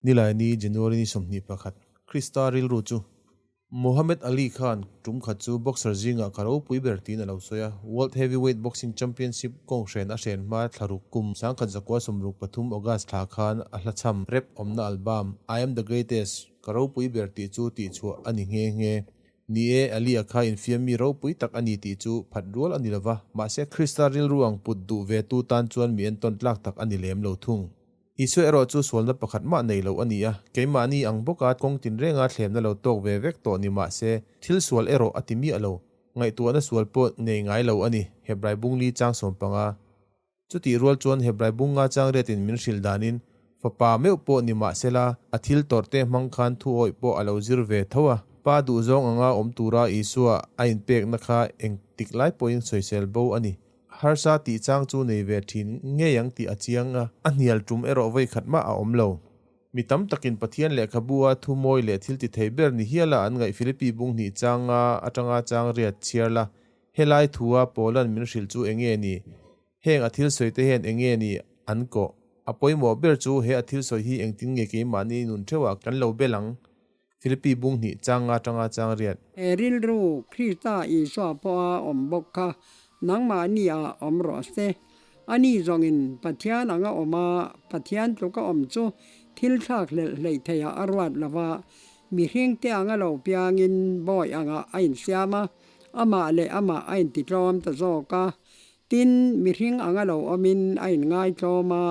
Nilaini January ni 21, Krista rilru chu Muhammad Ali khan tum khat chu boxer zinga ka ropui ber tiin a lo sawi a. World Heavyweight Boxing Championship kawng hren a hren hma thlaruk kum 1963 August thla khan a hla cham rap awmna album I Am The Greatest, Ka ropui ber tih chu tihchhuah a ni nghe nghe. Ni e, Ali a kha infiam mi ropui tak a ni tih chu phat rual a ni lova, mahse Krista rilru ang put duh ve tu tan chuan mi entawn tlak tak a ni lem lo thung. Isua erawh chu sualna pakhat mah nei lo a ni a, keimahni ang bawka kawng tinrenga thlemna lo tawk ve vek tawh ni mah se, thil sual erawh a ti miah lo. Ngaihtuahna sual pawh nei ngai lo a ni, Hebrai bung li chang 15. Chutih rual chuan Hebrai bung nga chang riatin min hrilh danin, fapa meuh pawh ni mah sela, a thil tawrhte hmang khan thu awih pawh a lo zir ve tho a. Pa duhzawng anga awm tura Isua a inpekna kha engtik lai pawhin sawisel bo a ni. Harsa tih chang chu nei ve thin ngei ang tih a chiang a, a hnial tum erawh vawi khat mah a awm lo. Mi tam takin Pathian lehkhabu a thu mawi leh thil ti thei ber ni hiala an ngaih Philippi bung hnih changa atanga chang riat chhiar la, helai thua Paulan min hrilh chu enge ni? Heng a thil sawi te hian enge ni an kawh? A pawimawh ber chu he a thil sawi hi engtin nge keimahni nun theuhah kan lo bel ang? Philippi bung hnih chang nga tanga chang riat. He rilru Krista Isua pawha awm bawk kha nangmahni ah awm rawh se. Ani zawngin Pathian anga awm a, Pathian tluka awm chu thil thlak hlelh hleih theiah a ruat lo va, mihringte anga lo piangin bawi angah a insiam a, amah leh amah a intitlawm ta zawk a. Tin, mihring anga lo awmin a inngaitlawm a,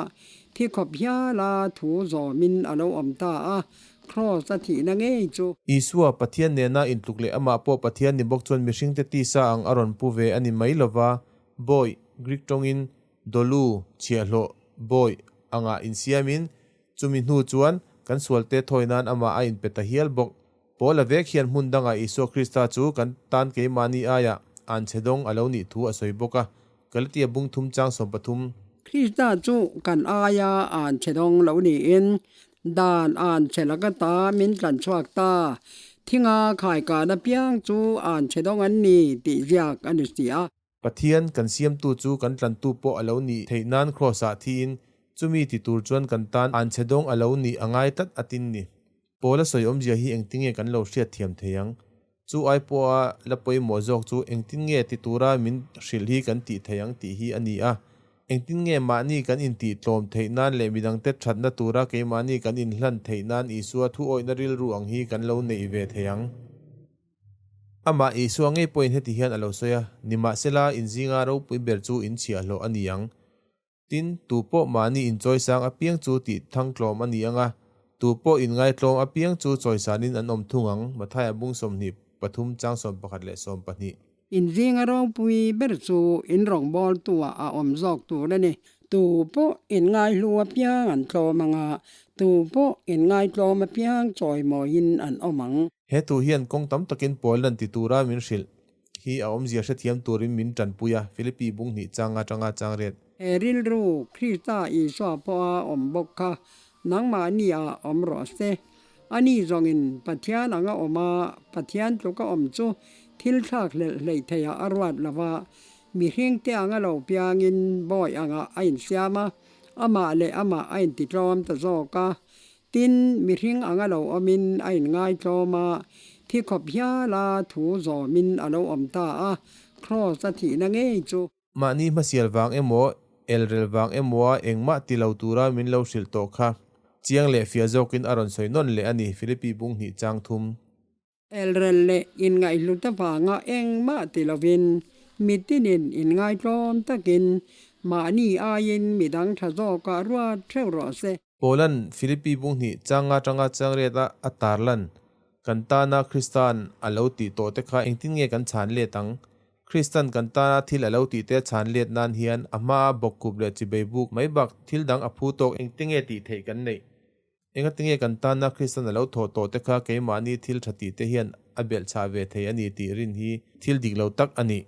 thi khawp hiala thu zawmin a lo awm ta a, Kraws a thihna ngei chu. Isua, Pathian nena intluk leh amah pawh Pathian ni bawk chuan mihringte tisa ang a rawn pu ve a ni mai lova, bawi, Greek tawngin, dolu, chhiahhlawh, bawi, angah insiamin, chumi hnu chuan kan sualte thawi nan amah a inpe ta hial bawk. Paula vek hian hmun dangah Isua Krista chu kan tan keimahni aiah anchhe dawng a lo nih thu a sawi bawk a, Galatia bung thum chang 13. Krista chu kan aia anchhe dawng lo niin dan anchhe laka ta min tlan chhuak ta. Thinga khaikan apiang chu anchhe dawng an ni tih ziak a ni si a. Pathian kan siamtu chu kan tlantu pawh a lo nih theih nan Kraws-ah thiin chumi ti tur chuan kan tan anchhe dawng a lo nih a ngai tlat a tin ni. Paula sawi awmzia hi engtin nge kan lo hriat thiam thei ang? Chu ai pawha la pawimawh zawk chu engtin nge ti tura min hrilh hi kan tih thei ang tih hi a ni a. Engtin nge mahni kan intih tlawm theih nan leh midangte thatna tura keimahni kan inhlan theih nan Isua thu awihna rilru ang hi kan lo neih ve thei ang? Amah Isua ngei pawhin heti hian a lo sawi a, Nimahsela, inzinga ropui ber chu inchhiahhlawh a ni ang. Tin, tu pawh mahni inchawisang apiang chu tih thangtlawm a ni ang a, tu pawh inngaitlawm apiang chu chawisanin an awm thung ang, Mathaia bung 23 chang 11 leh 12. Inzinga ropui ber chu in rawngbawltuah a awm zawk tur a ni. Tu pawh inngaihlu apiang an tlawm ang a, tu pawh inngaitlawm apiang chawimawiin an awm ang. He thu hian kawng tam takin Paul-a'n ti tura min hrilh. Hi a awmzia hrethiam turin min tanpui a, Philippi bung hnih chang atanga chang riat. He rilru Krista Isua pawha awm bawk kha nangmahni ah awm rawh se. Ani zawngin Pathian anga awm a, Pathian tluka awm chu thil thlak hlelh hleih theiah a ruat lo va, mihringte anga lo piangin bawi angah a insiam a, amah leh amah a intitlawm ta zawk a. Tin, mihring anga lo awmin a inngaitlawm a, thi khawp hiala thu zawmin a lo awm ta a, Kraws a thihna ngei chu. Mahni hmasial vang emaw, elrel vang emawa engmah ti lo tura min lo hrilh tawh kha chiang leh fiah zawkin a rawn sawi nawn leh a ni, Philippi bung hnih chang thum. Elrel leh inngaihhlut avanga engmah ti lovin mitinin inngaitlawm takin mahni aiin midang tha zawkah ruat theuh rawh se. Paulan Philippi bung hnih changa tanga changriat a a tarlan kan tana Kristan a lo tih tawh te kha engtin nge kan chhan let ang? Kristan kan tana thil a lo tih te chhan let nan hian a hmaa bawkkup leh chibei buk mai bak thil dang a phu tawk engtin nge tih theih kan neih? Engatinge kan tana Kristan a lo thawh tawh te kha keimahni thil tha tih te hian a belhchhah ve thei a ni tih rin hi thil dik lo tak a ni.